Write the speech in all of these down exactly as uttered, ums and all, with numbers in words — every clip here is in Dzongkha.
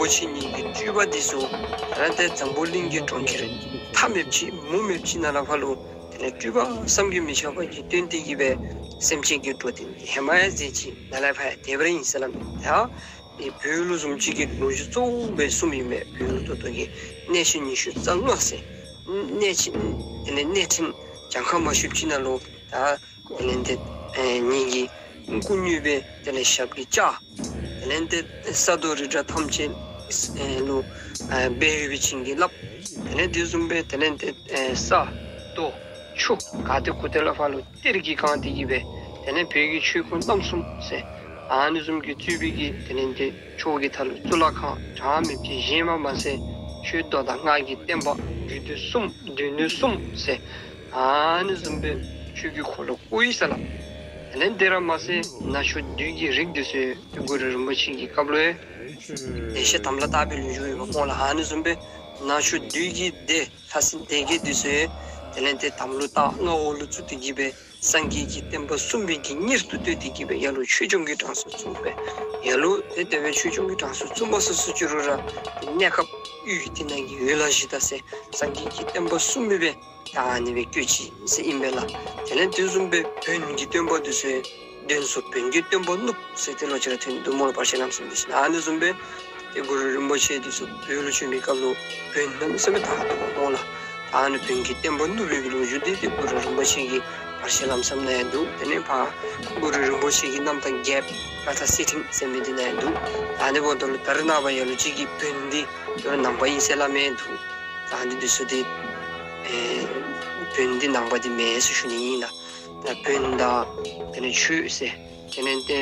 པོ་ཆེ་ཉིད་ཀྱི་སྤྲུལ་པ་འདི་ཚུ་ད་རེས་ཏེ་འཛམ་བུ་གླིང་གི་གྲོང་ཁྱེར་མཐའ་མེདཔ་ཅིག་མུ་མེདཔ་ཅིག་ནང་ལས་ཕར་ལུ་དེ་ལས་སྤྲུལ་པ་བསམ་གྱིས་མི་ཁྱབ་པ་ཅིག་སྟོན་ཏེ་གི་སྦེ་སེམས་ཅན་གྱི་འགྲོ་དོན་ཧེ་མ་ཡང་མཛད་ཅི། ནཱ་ལས་ཕར་ཡང་དེ་སྦེ་ར་ཨིན་ཟེར་སླབ་མས། ད་ཨེ་བོད་ལུ་བཟུམ་ཅིག་གི་ལོ་རྒྱུས་གཙོ་བོ་སྦེ་གསུངམ་ཨིན་པས། བོད་ལུ་ད་ལྟོ་གི་གནས་ཆེན་ཉི་ཤུ་རྩ་ལྔ་ཟེར་གནས་ཆེན་དེ་ལས་གནས་ཆེན་གྱངས་ཁ་མ་ཤོངམ་ཅིག་ནང་ལུ་ད་དེ་ལས་ཏེ་ཨེ་ཉིད་ཀྱི་སྐུ་དངོས་སྦེ་དེ་ལས་ཞབས་ཀྱིས་བཅགས། དེ་ལས་ཏེ་ས་རྡོ་རི་བྲག་ཐམས་ཅད་ཨེ་ལུ་ཨེ་སྦས་ཡུལ་སྦེ་བྱིན་གྱིས་བརླབས། དེ་ལས་དེ་བཟུམ་སྦེ་དེ་ལས་ཏེ་ཨེ་ས་རྡོ་ཆུ་ག་ཏེ་གུ་ཏེ་ལས་ཕར་ལུ་གཏེར་གྱིས་བཀང་སྟེ་གི་སྦེ་དེ་ལས་བོད་ཀྱི་ཆོས་སྐུ་རྣམ་གསུམ་ཟེར་ཨ་ནི་བཟུམ་གྱི་གཙོས་པའི་གི་དེ་ལས་ཏེ་ཕྱོགས་ཀྱི་མཐའ་ལུ་གཙུག་ལག་ཁང་གྲངས་མེད་ཅིག་བཞེངསམ་མ་ཚད་ཆོས་མདོ་དང་སྔགས་ཀྱི་བསྟན་པ་རྒྱུད་སྡེ་གསུམ་སྡེ་སྣོད་གསུམ་ཟེར་ཨ་ནི་བཟུམ་སྦེ་ཆོས་ཀྱི་འཁོར་ལོ་བསྐོར་ཡི་ཟེར་སླབ། དེ་ལས་དེ་ར་མ་ཚད་ནག་ཕྱོགས་བདུད་ཀྱི་རིགས་འདི་ཚུ་ཏེ་གུ་རུ་རིན་པོ་ཆེ་གི་སྐབས་ལུ་ཡང་བདེ་གཤེགས་དམ་ལ་བཏགས་པའི་ལོ་རྒྱུས་ཡོདཔ་སྨོ་ལགས། ཨ་ནི་བཟུམ་སྦེ་ནག་ཕྱོགས་བདུད་ཀྱི་སྡེ་ལྷ་སྲིན་སྡེ་བརྒྱད་འདི་ཚུ་ཡང་དེ་ལས་ཏེ་དམ་ལུ་བཏགས་མངའ་འོག་ལུ་བཙུགས་ཏེ་གི་སྦེ་སངས་རྒྱས་ཀྱི་བསྟན་པ་སྲུང་བའི་གི་གཉེར་དུ་གཏད་དེ་གི་སྦེ་ལ་ལུ་ཆོས་སྐྱོང་གི་གྲངས་སུ་བཙུགས་པས། ལ་ལུ་ཏེ་དེ་སྦེ་ཆོས་སྐྱོང་གི་གྲངས་སུ་བཙུགས་མ་ཚུགས་ཚུགས་ཅི་རུང་ར་གནས་སྐབས་ཡུལ་དེ་ནང་གི་ཡུལ་ལྷ་གཞི་བདག་ཟེར་སངས་རྒྱས་ཀྱི་བསྟན་པ་སྲུང་མི་སྦེ་ད་ཨ་ནི་སྦེ་བསྐོས་ཅི་ཟེར་ཨིན་པས་ལགས། དེ་ལས་དེ་བཟུམ་སྦེ་བོན་གྱི་སྟོན་པ་འདི་ཚུ་ཡང་གདན་སུ་བོན་གྱི་སྟོན་པ་གནུབས་ཟེར་ཏེ་ལོག་ཅི་ར་ཐོན་འདུག་སྨོ་ལགས། བར་ཆད་ལམ་སེལ་འདི་ཚུ་ཨ་ནི་བཟུམ་སྦེ་ཏེ་གུ་རུ་རིན་པོ་ཆེ་འདི་ཚུ་བོད་ལུ་བྱོན་པའི་སྐབས་ལུ་བོན་གནམ་མེད་ས་མེད་དར་འདུག་སྨོ་ལགས། ད་ཨ་ནི་བོན་གྱི་སྟོན་པ་གནུབས་པའི་གི་ལོ་རྒྱུས་འདི་ཏེ་གུ་རུ་རིན་པོ་ཆེ་གི་བར་ཆད་ལམ་སེལ་ནང་ཡང་འདུག། དེ་ལས་ཕར་གུ་རུ་རིན་པོ་ཆེ་གི་རྣམ་ཐར་རྒྱལཔོ་བཀའ་ཐང་གསེར་ཕྲེང་ཟེར་མི་འདི་ནང་ཡང་འདུག། ད་ཨ་ནི་འབདཝ་ད་ལུ་ད་རེས་ནངས་པ་ལ་ལུ་ཅིག་གིས་བོན་འདི་ད་རུང་ནང་པ་ཨིན་ཟེར་སླབ་མི་འདུག། ད་ཨ་ནི་འདི་ཚུ་འདི་ཨེ་བོན་འདི་ནང་པ་འདི་མེན་ཟེར་ཞུ་ནི་ཨིན་ལགས། ད་བོན་དང་དེ་ལས་ཆོས་ཟེར་དེ་ལས་ཏེ་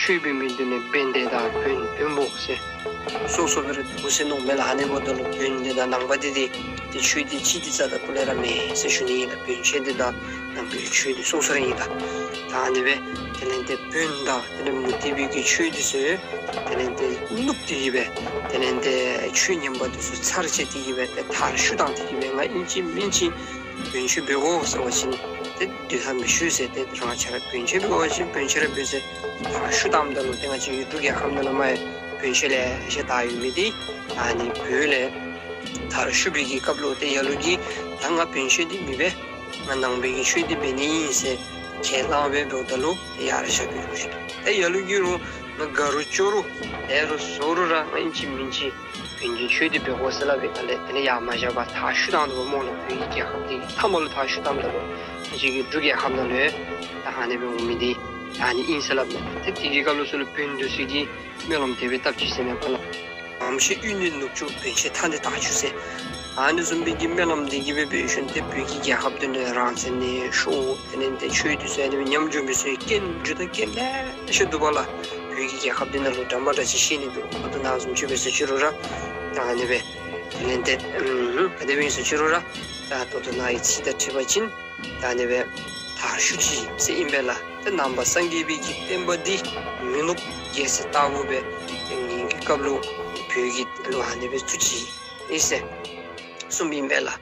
ཆོས་འབད་མི་འདི་ནི་བན་དེ་དང་བོན་བོན་པོ་ཟེར་སོ་སོ་སྦེ་ར་འདུག་ཟེར་མནོཝ་མས་ལགས། ཨ་ནི་འབདཝ་ད་ལུ་བོན་འདི་དང་ནང་པ་འདི་འདི་ཏེ་ཆོས་འདི་གཅིག་འདི་རྩ་དང་ཕུ་ལས་ར་མེན་ཟེར་ཞུ་ནི་ཨིན་ལགས། བོན་ཆོས་འདི་དང་ནང་པའི་ཆོས་འདི་སོ་སོ་ར་ཨིན་ལགས། ད་ཨ་ནི་སྦེ་དེ་ལས་ཏེ་བོན་དང་དེ་ལས་མུ་སྟེགས་པའི་གི་ཆོས་འདི་ཚུ་དེ་ལས་ཏེ་གནུབས་ཏེ་གི་སྦེ་དེ་ལས་ཏེ་ཆོས་ཉན་པ་འདི་ཚུ་ཚར་བཅད་དེ་གི་སྦེ་ཏེ་མཐར་བཤུད་བཏང་སྟེ་གི་སྦེ་ང་ཨིན་ཅི་མིན་ཅི་བོན་ཆོས་འབད་དགོ་ཟེར་བ་ཅིན་ཏེ་འདི་ལྷ་མི་ཞུ་ཟེར། ཏེ་རང་ཆ་ར་བོན་ཆོས་འབད་དགོ་པ་ཅིན་བོན་ཆོས་ར་འབད་ཟེར་མཐར་བཤུད་བཏངམ་ད་ལུ་ཏེ་ང་བཅས་ཀྱི་འབྲུག་རྒྱལ་ཁབ་ནང་ལུ་མ་ཡ་བོན་ཆོས་ལེ་ཤ་དར་ཡོད་མི་འདི་ཨ་ནི་བོད་ལས་མཐར་བཤུད་པའི་གི་སྐབས་ལུ་ཏེ་ལ་ལུ་གིས་ད་ང་བོན་ཆོས་འདི་མི་འབད། ང་ནང་པའི་གི་ཆོས་འདི་འབད་ནི་ཨིན་ཟེར་ཁས་བླངས་སྦེ་འབདཝ་ད་ལུ་ཏེ་ཡར་བཞག་པའི་ལོ་རྒྱུས་འདུག། ཏེ་ལ་ལུ་གིས་རུང་ང་དགའ་རུང་སྐྱོ་རུང་ལེགས་རུང་བཟང་རུང་ར་ང་ཨིན་ཅི་མིན་ཅི་བོན་གྱི་ཆོས་འདི་འབད་དགོ་ཟེར་སླབ་པའི་ཐད་ལས་དེ་ལས་ཡར་མ་བཞག་པར་མཐར་བཤུད་བཏང་དོ་སྨོ་ལགས། བོད་ཀྱི་རྒྱལ་ཁབ་འདི་མཐའ་མ་ལུ་མཐར་བཤུད་བཏངམ་ད་ལུ་ང་བཅས་ཀྱི་འབྲུག་རྒྱལ་ཁབ་ནང་ལུ་ཡང་ད་ཨ་ནི་སྦེ་འོང་མི་འདི་ད་ཨ་ནི་ཨིན་ཟེར་སླབ་མས། ཏེ་དེ་གི་སྐབས་ལུ་ཚུ་ལུ་བོན་འདི་ཚུ་གིས་སྨོན་ལམ་དེ་སྦེ་བཏབ་ཅི་ཟེར་མས་པ་ལགས། ངམ་ཤེད་གཡུལ་ནས་ནུབ་བཅུག། བོན་ཆེན་མཐའ་འདིར་དར་བཅུག་ཟེར། ཨ་ནི་བཟུམ་སྦེ་གི་སྨོན་ལམ་འདི་གིས་སྦེ་འབད་ཞིནམ་ཏེ་བོད་ཀྱི་རྒྱལ་ཁབ་འདི་ནི་རང་བཙན་ནི་ཤོར། དེ་ལས་ཏེ་ཆོས་འདི་ཚུ་ཨ་ནི་སྦེ་ཉམས་འགྱོ་མི་ཚུ་རྐྱེན་རྒྱུ་དང་རྐྱེན་ལེ་ཤ་འདུག་པ་ལགས། བོད་ཀྱི་རྒྱལ་ཁབ་འདི་ནང་ལུ་འདྲ་མ་འདྲ་ཅིག་བཤད་ནི་འདུག། ད་ལྟོ་ནཱ་བཟུམ་ཅིག་འབད་ཟེར་ཅི་རུང་ར་ད་ཨ་ནི་སྦེ་དེ་ལས་ཏེ་ཨམ་ག་དེ་སྦེ་ཟེར་ཅི་རུང་ར་ད་ད་ལྟོ་ནཱ་གི་ཚིག་དང་འཁྲིལ་བ་ཅིན་ད་ཨ་ནི་སྦེ་མཐར་བཤུད་ཅི་ཟེར་ཨིན་པས་ལགས། ཏེ་ནང་པ་སངས་རྒྱས་པའི་གི་བསྟན་པ་འདི་མི་ནུབ་རྒྱལ་མཚན་ལྟ་བུ་སྦེ་ཏེ་ངེ་གི་སྐབས་ལུ་བོད་ཀྱི་ལུ་ཨ་ནི་སྦེ་བཙུགས་ཅི་ཨིན་ཟེར་གསུངམ་ཨིན་པས་ལགས།